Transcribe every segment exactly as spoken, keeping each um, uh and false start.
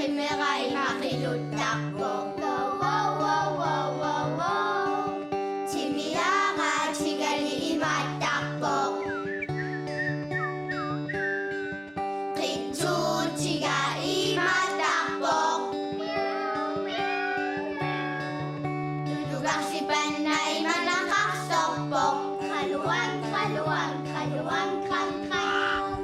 Timera ima qiluttarpoq. Wow, wow, wow, wow, wow, wow. Timiara tigali imaattarpoq. Qitsuutiga imaattarpoq. Tulugarsipanna imanaqarsorpoq. Qaluang, qaluang, qaluang, qang, qang.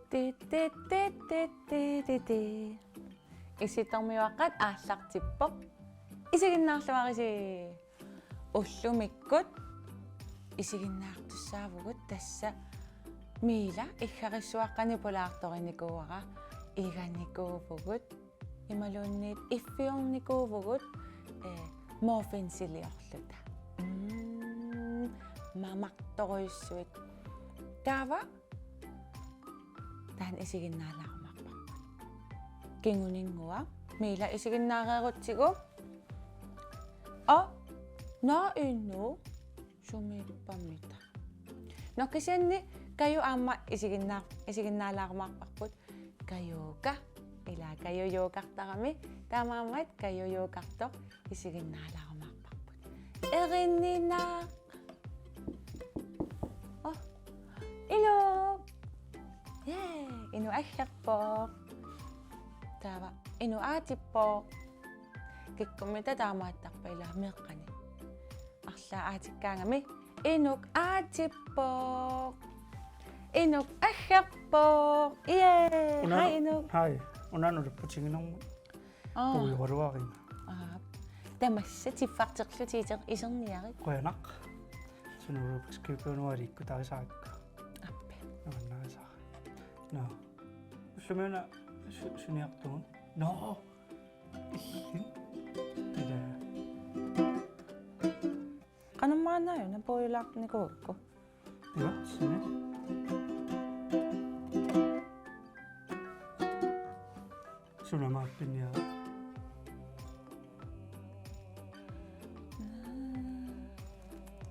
Ti, ti, ti, ti, ti, ti, ti. Issittormiuaqqat aallartippoq. Isiginnaarluarisi. Ullumikkut isiginnaartussaavugut, tassa Mila iggarissuaqqanik pulaartorinikuuara, iganikuuvugut imaluunniit iffiornikuuvugut, eh, muffinsiliorluta. Mm, mamartorujussuit. Taava taanna isiginnaalaarumaarparput. Kinguninngua Mila isiginnaareerutsigu. Aa, naa, inuk sumiippammita. Nå, kisianni Kaju aamma isiginnaa-, isiginnaalaarumaarparput. Kajuka, ila Kaju yogartarami, taamaammat Kaju yogartoq isiginnaalaarumaarparput. Erinninaq. Oh, inuk. Yay, inuk aggerpoq. Taava inuk aatippoq. Kikkummita taamaattarpa, ila meeqqani? Arlaat aatikkaangami. Inuk aatippoq. Inuk aggerpoq. Yay. Una-, hej, inuk. Hej. Una nulipputiginermut. Aa. Puigoruarina. Aa. Tamassa tiffarterlutit iser-, iserniarit. Qujanaq. Suna Rubik's Cube nualikkut tarisaarakku. Appi. Nuannarisara. Nå. Ullumi una su-, suniartugut. Nå. Illit. Ila. Qanormaanna una puilaarnikuugakku. Iva, suna. Suna aamma appinniara?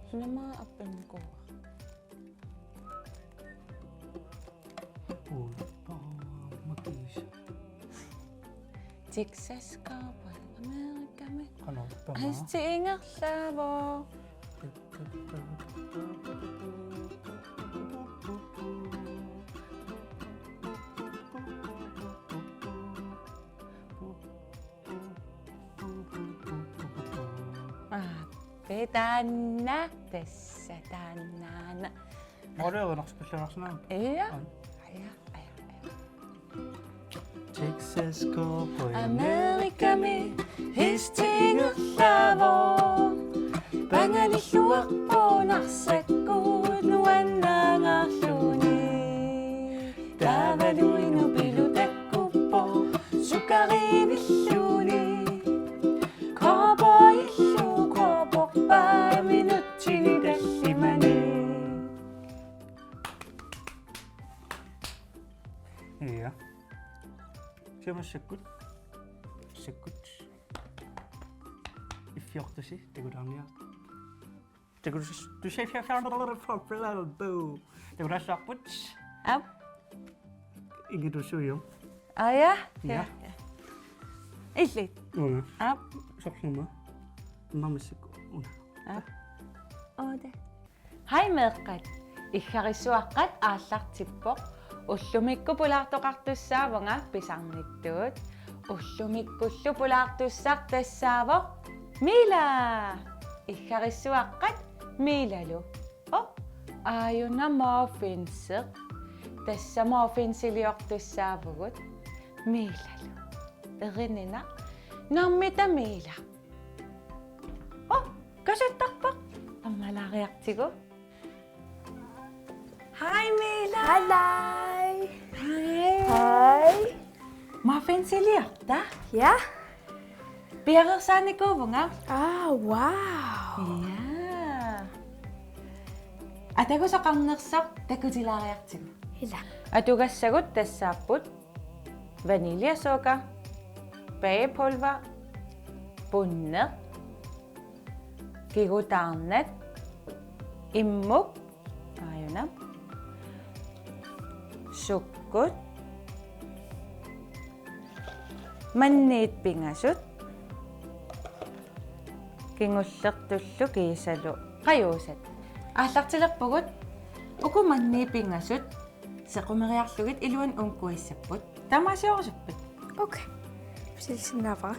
Suna aamma appinnikuuara? Ui, paa, makiisa. Texas Cowboy, Amerikami. Qanoq taama? Ice Tea ingerlaavoq. Aa, pe taanna, tassa taannaana. Moriorunarsi pilluarsinaa. Ia. Aa. Ia, ia, ia. Texas Cowboy Amerikami, Ice Tea ingerlaavoq. Pangalilluarpoq Narsakkuut nuannaangaarluni. Taavalu inuk pilutakuppoq sukariivilluni. Cowboyillu cowboyerpaa minutsini tallimani. Ia. Siamassakkut. Sakkut. Iffiortusi, takulaarniarta. Takulas-, tusi-, takulaassavarput. Aap. Ingitussuium. Aa, ja? Ja. Ja, ja. Illit? Una. Aap. Sorluma. Imma massakkut. Una. Aap. Otte. Hej meeqqat. Iggarissuaqqat aallartippoq. Ullumikkut pulaartoqartussaavunga pisarnittut. Ullumikkullu pulaartussaq tassaavoq Mila. Iggarissuaqqat Milalu. Oh, aajuna muffinsi. Tassa muffinsiliortussaavugut Milalu. Erinninaq. Nammita Mila. Oh, kasuttarpara. Ammalaariartigu. Hej, Mila. Halløj. Hej. Hej. Muffinsiliorta? Ja. Piareersaanikuuvunga. Ah, wow. Ja. Atagusoqarnersoq takutilaariartigu. Ila. Atugassagut tassaapput: vaniljesukker, bagepulver, punneq, kigutaarnat, immuk, aajuna, sukkut, manniit pingasut, kingullertullu kiisalu qajuusat. Aallartilerpugut, uku manniit pingasut sequmeriarlugit iluanni unnguissapput. Taamaasiorusuppit? Okay. Misilisinnaavara.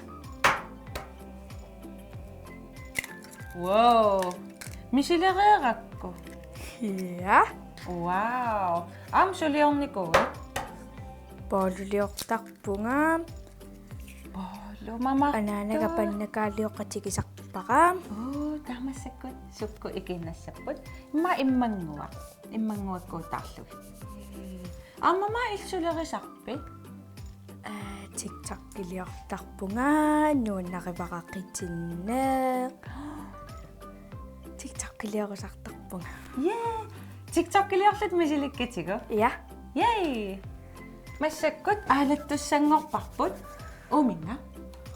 Wow. Misilereerakku. Ja. Wow. Aamma suliornikuuit? Booluliortarpunga. Boolu mamartoq. Anaanaga pannakaalioqatigisarpara. Oo, taamaasakkut sukkut ikiinnassapput. Immaqa immannguaq. Immannguakkuutaarlugit. Aamma maani illit sulerisarpit? Aa, TikTokiliortarpunga, nuannarivara qitinneq. TikTokiliorusartarpunga. Yay! TikTokiliorlutit misilikkatigu? Ja. Yay! Massakkut aalattussanngorparput. Uuminnga.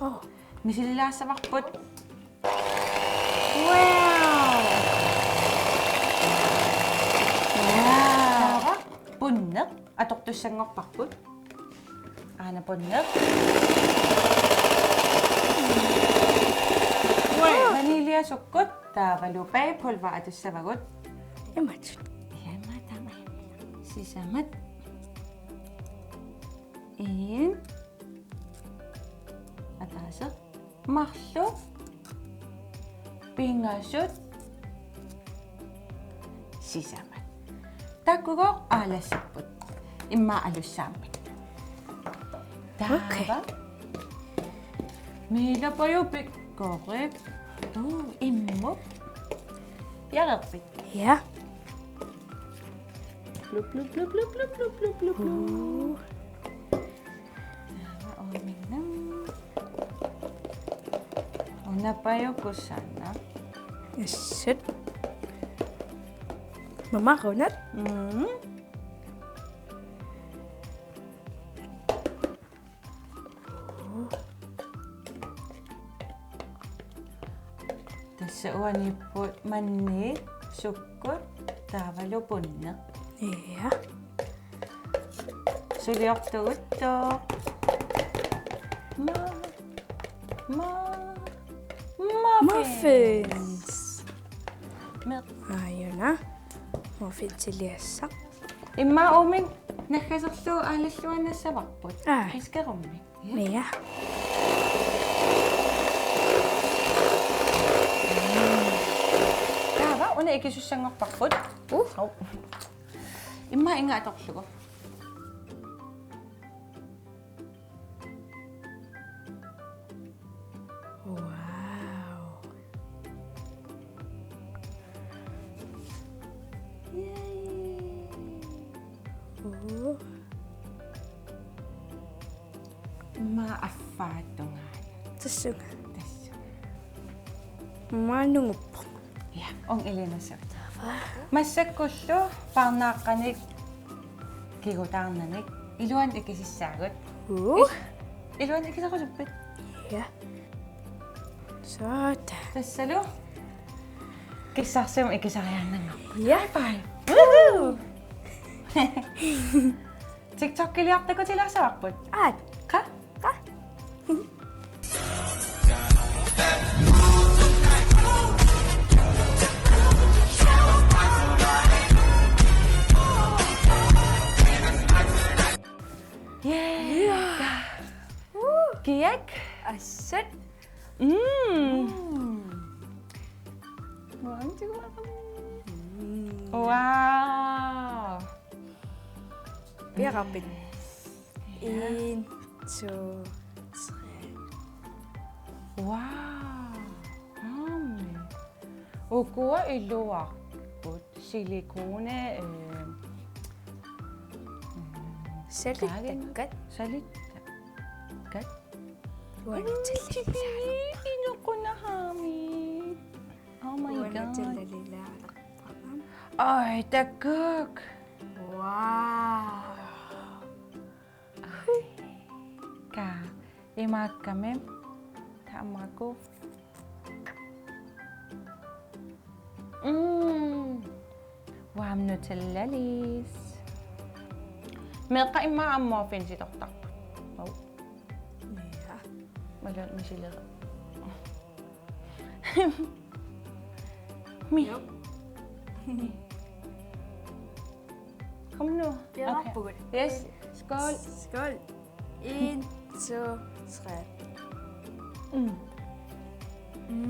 Oo. Misililaassavarput. Wow! Wow! Taava punneq atortussanngorparput. Aana punneq. Wow! Vaniljesukkut taavalu bagepulver atussavagut. Imatut. Imatut taama. Sisamat. En. Ataaseq. Marluk. Pingasut. Sisamat. Taakkuupput aalassapput. Immaqa alussaammik. Okay. Taava. Miilapajut pikkorik. Uu, immuk. Jareerpit? Ja. Blup, blup, blup. Uu. Taava uuminnga. Unapajut kusanaq. Assut. Mamarunat? Mm. Tassa uaniipput manniit, sukkut, taavalu punneq. Ja. Suliortuguttoq. Ma-, ma-, muffins. Muffins. Meq. Aajuna. Muffinsiliassaq. Immaqa uuminnga naggaserlugu aalalluinnassavarput. Aa. Fiskerummi. Ja. Taava una ikisussanngorparput. Uh. Au. Immaqa inga atorlugu. Wow. Yay. Uu. Immaqa affaata tungaanut. Tassunga. Tassunga. Immaqa nunguppoq. Ja, uunga iliinnassavit. Taava. Massakkullu paarnaaqqanik kigutaarnanik iluanni ikisissaagut. Uu. Iluanni ikiserusuppit? Ja. Soorlu. Tassalu. Kissarsiama ikisariaannanngorput. Ja. Bye. Woohoo! TikTokiliortakutilaassavarput. Aat. Qa? Qa? Yay! Ja. Woo! Kiak? Assut. Mm. Mm. Waan tigu makan. Mm. Wow. Piaqarpit? Ja. En, to, tre. Wow. Aamma. Ukua iluarput. Silikone, øh, mm, salittakkat. Salittakkat. Uanga tallalilaarpara. Inuqunahami. Oh my God. Uanga tallalilaarpara. Oj, takuuk. Wow. Ka. Imaakkami. Tamakku. Mm. Uanga Nutellaliis. Meeqqat immaqa aamma muffins itortarput. Au. Ja. Malu misilera. Mi. Jop. Kom nu. Ja, okay. Yes. Skål. Skål. En, to, tre. Mm. Mm.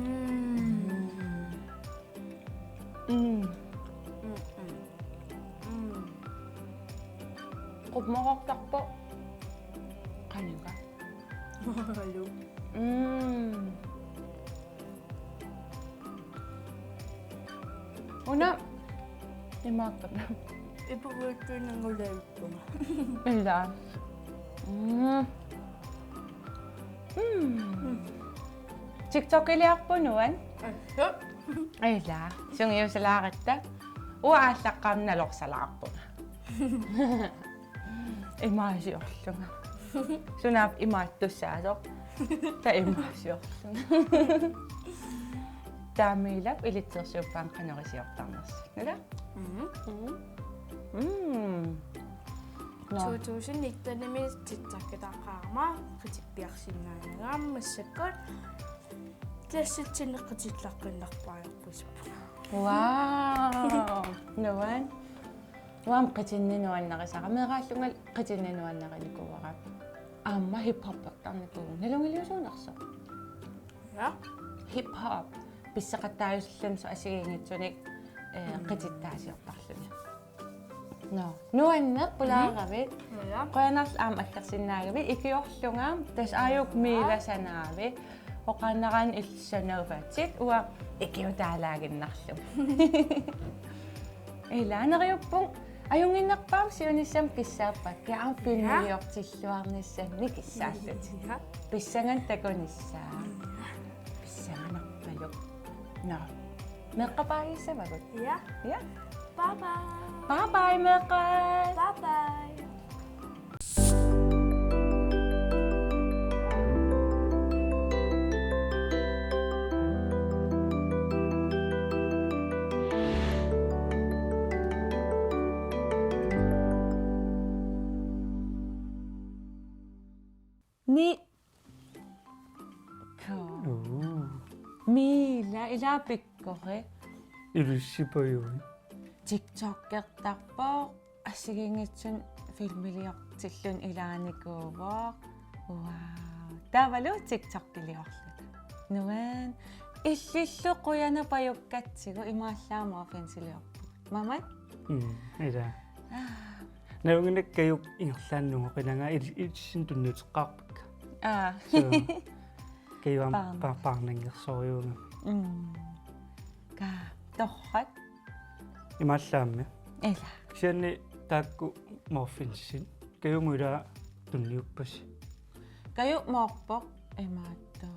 Mm. Mm, mm. Mm. Qummoqartarpoq. Qaninga. Hallo. Mm. Una imaakkami. Ipuguuttuinnanngulaavippunga. Ila. Mm. Mm. TikTokiliarput Nuan? Assut. Ila. Sungiusalaaratta. Uanga aallaqqaammut nalorsalaarpunga. Imaasiorlunga. Sunaaffa imaattussaasoq. Taava imaasiorlunga. Taamaalillunga ilitsersuuppat qanoq iliortarnersoq. Ila? Mhm. Mm. Mm. Nå. To tusind nittenimi TikTokitaqaama qitippiarsinnaanagara massakkut. Klassitsinni qitillaqqinnerpaajorpasippunga. Wow. Nuan. Uanga qitinneq nuannarisara. Meeraallunga qitinneq nuannarinikuuara. Aamma hip-hoppertarnikuuvunga. Nalunngiliusuunersoq. Ja. Hip-hop. Pisseqattaajusulluni soorlu assigiinngitsunik, eh, mm, qitittaasiortarluni. Nå, nuanneq pulaaravit. Mhm. Ja. Qujanarlu aamma aggersinnaagavit ikiorlunga, tassa aajuku Miila sanaavi. Oqaannaraanni illit sanaavutit, uanga ikiutaalaaginnarlugu. Ila neriuppunga, ajunnginnerpaamik siunissami kissaappakka, aamma filmiliortilluarnissannik kissaallutit. Ja. Pissanganaq takunissaa. Ja. Pissanganarpaluk. Nå. Meeqqat baajissavagut. Ja. Ja. Bye bye. Bye bye, meeqqat. Bye bye. Ni. Ko. Uu. Miila, ila pikkori. Ilissipajuit. TikTokertarpoq, assigiinngitsunik filmiliortilluni ilaanikuuvoq. Wow. Taavalu TikTokiliorluta. Nuan. Illillu qujanaq pajukkatsigu imaallaat muffinsiliorpugut. Mamat? Mm, ila. Ah. Nalunngilara Kajup ingerlaannaq nungoqinanga il-, illit tunniuteqqaarpakka. Aa. So, Kaju aamma Paarna. Pa-, paarnanngersorujuugami. Mm. Ka, torrak? Imaallaammi. Ila. Kisianni taakku muffinsit. Kajumut ila tunniuppasi. Kaju moorpoq imaattoq.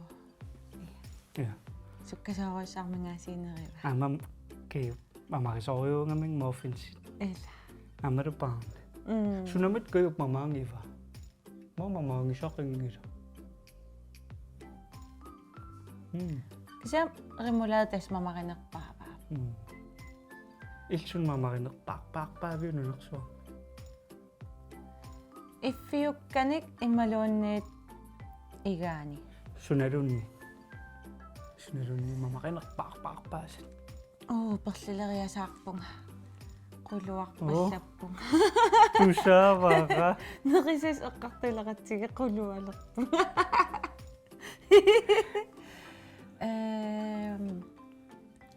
Ja. Sukkasoorujussuarmik aasiineriva. Aamma Kajup mamarisorujuugami muffinsit. Ila. Aammalu Paarna. Mm. Sunamita Kajup mamaanngiva? Mama mamaanngisaqanngilaq. Mm. Kisianni remoulade tassa mamarinerpaavaa. Mm. Illit suna mamarinerpaarpaarpaaviuk nunarsuarmi? Iffiukkanik imaluunniit igaani. Sunaluunniit. Sunaluunniit mamarinerpaarpaarpaasat. Uu, perlileriasaarpunga. Quluarpallappunga. Uu. Tusaavara. Nerisassaq eqqartuleratsigit qulualerpunga. Ehm,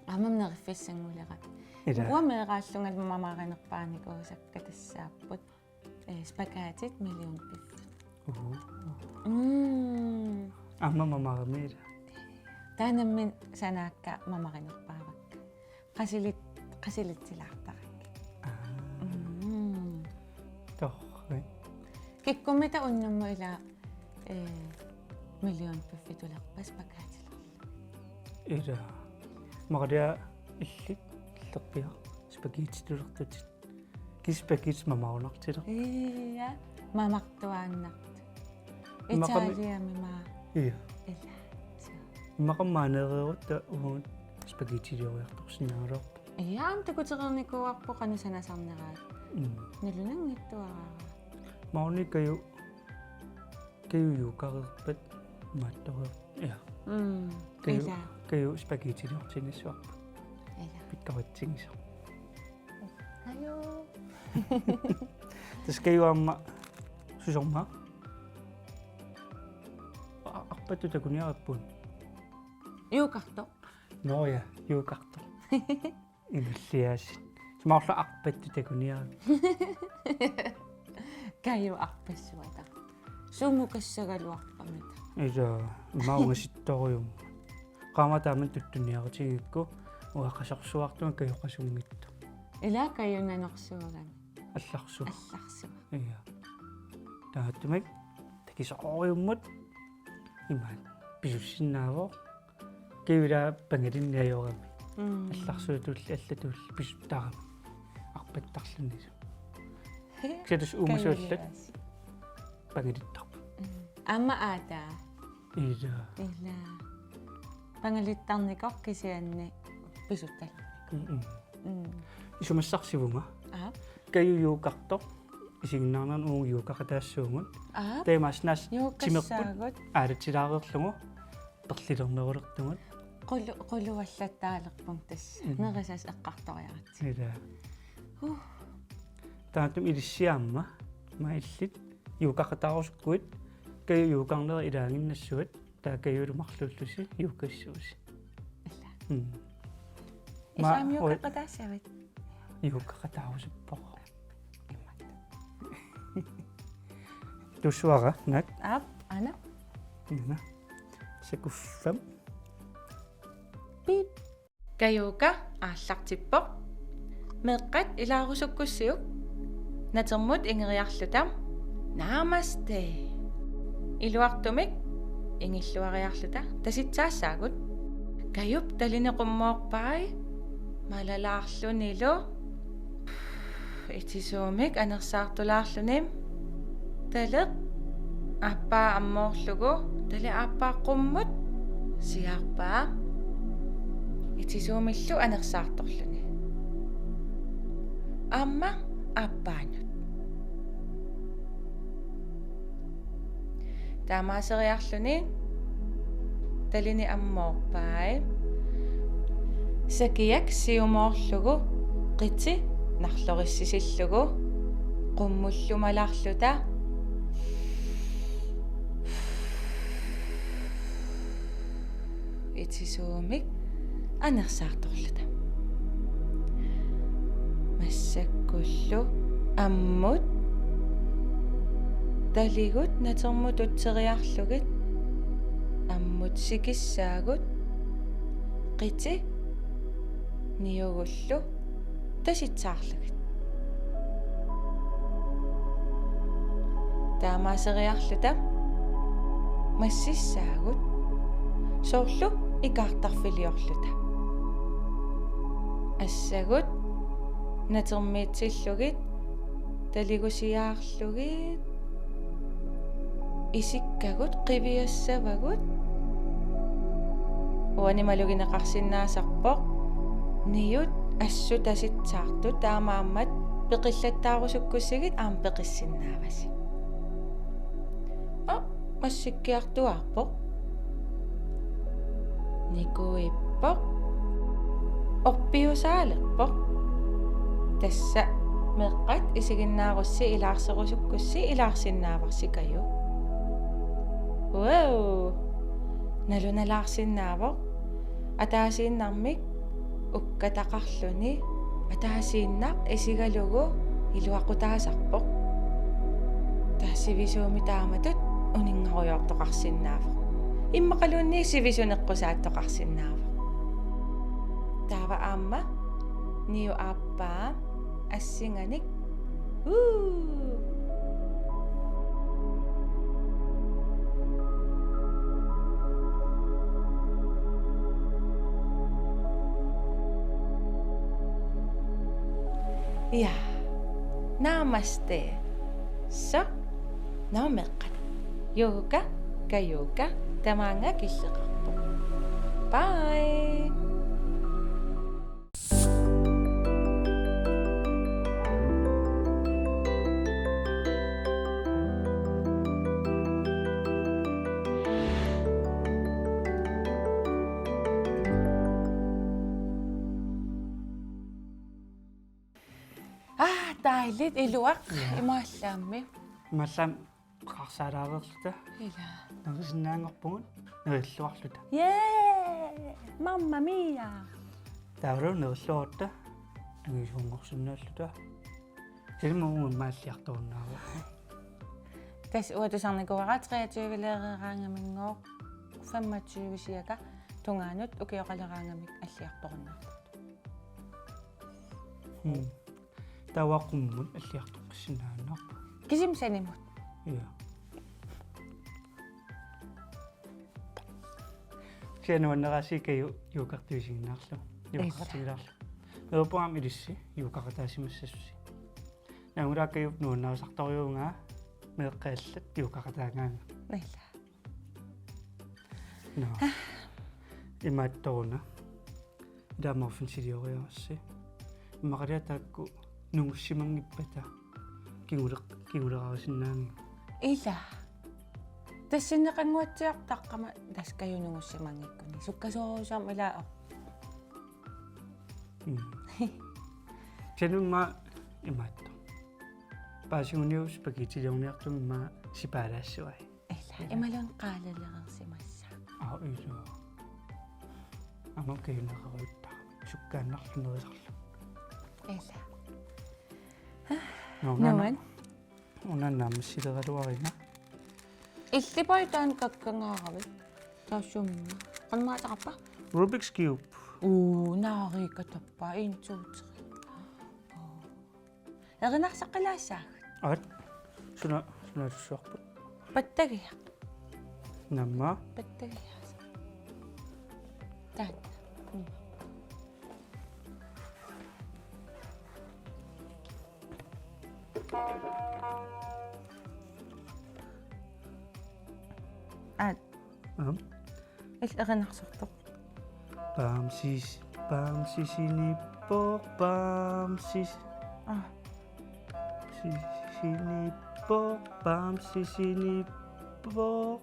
aamma neriffissanngulera. Ila. Uanga meeraallunga mamarinerpaanikuusakka tassaapput. Eh, spaghettit millionpiffissat. Uhu. Mm. Aamma mamarami ila. Taanna nammineq sanaakka mamarinerpaavakka. Qasilit-, qasilitsilaartarakkit. Aa. Mm. Torrak. Kikkummita unnummut ila, eh, millionpiffitulerpat spaghettilerlugu. Ila. Maria illit illerpiaq. Spaghettitulertutit. Kisianni spaghetti mamaunartiler. Ia, mamartuaannartut. Immaqami- Italiami maa. Ia. Ila. Immaqa maaneereerutta uagut spaghettilioriartorsinnaagaluarput. Ia, aamma takutereernikuuarput qanoq sanasarneraat. Mm. Nalunanngitsuaraara. Maani Kaju, Kaju yogareerpat maattoreer-, ja. Mm. Kaju, ila. Kaju spaghettiliortinnissavarput. Ila. Pikkoritsigisoq. Kaju. Tassa Kaju aamma susormaa? A-, arpattut takuniarippugut. Yogartoq. Nå ja, yogartoq. Ingerlaarsi. Sumaqarlu arpattut takuniarippugut. Kaju arpassuata. Sumukassagaluarpamita. Ila, ima ungasittorujummat. Qaammat taama tuttuniarutigigukku uanga qasorsuartunga Kaju qasunngitsoq. Ila Kaju nanorsuugami. Allarsuaq. Allarsuaq. Ia. Taamaattumik takisoqarujummat imaat pisussinnaavoq. Kaju ila pangalinneq ajorami. Mm. Allarsuatulli allatulli pisuttarami. Arpattarlunilu. Kisianni tassa uumasuallat Kaju ila. Pangalittarput. Mm. Aamma aataa. Ila. Ila. Pangalittarnikoq kisianni pisuttarluni. Mm-mm. Mm. Isumassarsiuvunga. Aap. Kaju yogartoq. Isiginnaarnerani uagut yogaqataassuugut. Aap. Taamaasinaas timerput yogassaagut. Aalatilaareerlugu perlilernerulertugut. Qulu-, quluallattaalerpunga tassa. Mm. Nerisas eqqartoriaratsi. Ila. Huh. Taamaattumik ilissi aamma, ma illit yogaqataarusukkuit, Kaju yogarneri ilaaginnassuat, taava Kajulu marluullusi yogassuusi. Ila. Mm. Ila ma-, aamma oi- yogaqataassavit? Yogaqataarusuppoq. Imaattoq. Tusaara, naak? Aap, aana. Aana. Sakuffam. Pip. Kajuga aallartippoq. Meeqqat ilaarusukkussiuk. Natermut ingeriarluta. Namaste. Iluartumik ingilluariarluta tasitsaassaagut. Kajup talini qummoorpai malalaarlunilu. Itisuumik anersaartulaarluni. Taleq aappaa ammoorlugu, tali aappaa qummut siaarpaa. Itisuumillu anersaartorluni. Aamma aappaanut. Taamaaseriarluni talini ammoorpai. Sakiak siumoorlugu, qiti narlorissisillugu, qummullu malaarluta. Itisuumik anersaartorluta. Massakkullu ammut taligut natermut utseriarlugit, ammut sikissaagut, qiti niugullu tasitsaarlugit. Taamaaseriarluta massissaagut soorlu ikaartarfiliorluta. Assagut natermiitsillugit taligusiaarlugit. Isikkagut qiviassavagut. Uani malugineqarsinnaasarpoq niut assut tasitsaartut, taamaammat peqillattaarusukkussigit aamma peqissinnaavasi. Aa, massikkiartuaarpoq. Nikuippoq. Orpiusaalerpoq. Tassa meeqqat isiginnaarussi ilaarserusukkussi ilaarsinnaavarsi Kaju. Wow! Nalunalaarsinnaavoq. Ataasiinnarmik ukkataqarluni ataasiinnaq isigalugu iluaqutaasarpoq. Taava sivisuumik taamatut uninngarujoortoqarsinnaavoq. Immaqaluunniit sivisuneqqusaattoqarsinnaavoq. Taava aamma niup aappaa assinganik. Uu! Ja. Namaste. Så. Nå, meeqqat. Yoga, kayoga, tamaanga killeqarpoq. Bye. Ah, dejligt, iluaq. Ja. Imaallaammi. Imaallaammi eqqarsaalereerluta. Ila. Nerisinnaanngorpugut, nerilluarluta. Yay! Mamma mia! Taavalu nerilluarutta angisuunngorsinnaalluta. Silmumut maalliartorunnaarpoq. Tassa uanga tusarnikuuara treogtyve-leereeraangamigooq femogtyve cirka tungaanut ukioqaleraangamik alliartorunnaarput. Hmm. Taava qummut alliartoqqissinnaannarpoq. Kisimi sanimut. Ja. Kisianni nuannaraasiit Kaju yogartuisiginnaarlugu. Ila. Yogaqatigilaarlugu. Meerpoq aamma ilissi yogaqataasimassasusi. Naagulaakkajup nuannarisartorujuugaa meeqqallat yogaqataagaanga. Ila. Nå. Imaattoruna. Ila muffinsilioriarassi. Immaqaliaq taakku nungussimanngippata. Kinguleq-, kingulerarisinnaanngilaq. Ila. Tassinneqannguatsiartoq taqqama tassa Kaju nungussimanngikkuni. Sukkasoorujussuarmik ilaa. Mm. Sanimma imaattoq. Paasiguniuk spaghettiliorniartumik immaqa sipaalaassuai. Ila, imaluunniit qaalalereersimassaaq. Aa, ila. Aamma kajuneqarutta. Sukkaannarlu nerisarlu. Ila. Nå, nuan. Una naammassileraluarina. Illipai taanna kakkangaaravit. Taassuma. Qanoq ateqarpa? Rubik's Cube. Uu, naariikatappa, en, to, tre. Uu. Erinarseqqilaassaagut. Aat. Suna, suna tussuarput. Pattagiaq. Naamma. Pattagiaq. Taanna. Mm. Aat. Aam. Illit erinarsortoq. Bamsis, bamsisinippoq, bamsis. Aa. Sisinippoq, bamsisinippoq.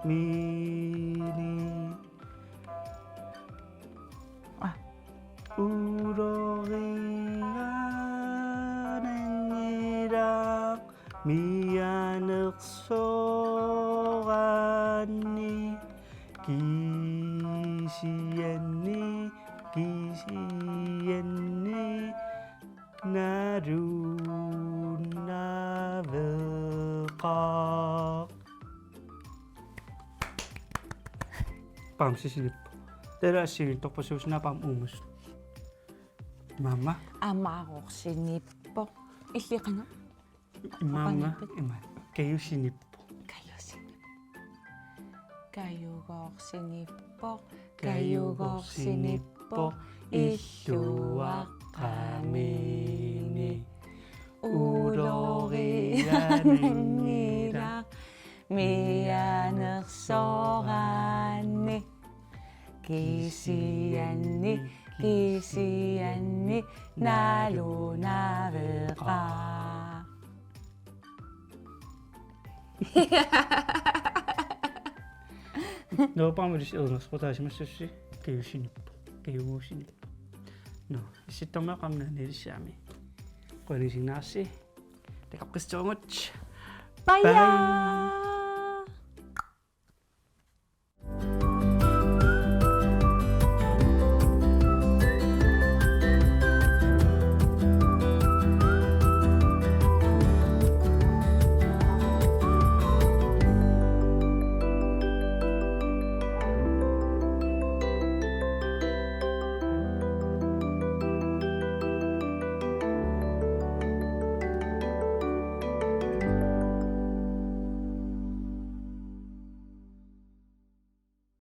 Illuaqqamini. Aa. Ulorianngilaq mianersoraanni kisianni, kisianni nalunaaveqaaq. Bamsisinippoq. Taava assigiinngitsorpassuussinnaapput aamma uumasut. Maama. Amaarorsinippoq. Illit qanoq? Maama. Oqarnippit? Ima. Kajusinippoq. Kajusinippoq. Kajugoorsinippoq. Kajugoorsinippoq. Illuaqqamini. Ulorianngilaq mianersoraanni. Kisianni, kisianni nalunaaveqaaq. Nå, paamulisi erners potaasimassassi kajusinippoq, kajuguusinippoq. Nå, issittormiaq qamna nilissaami. Qujanaq isiginnaarassi. Takoqqissuugut. Bye. Bye.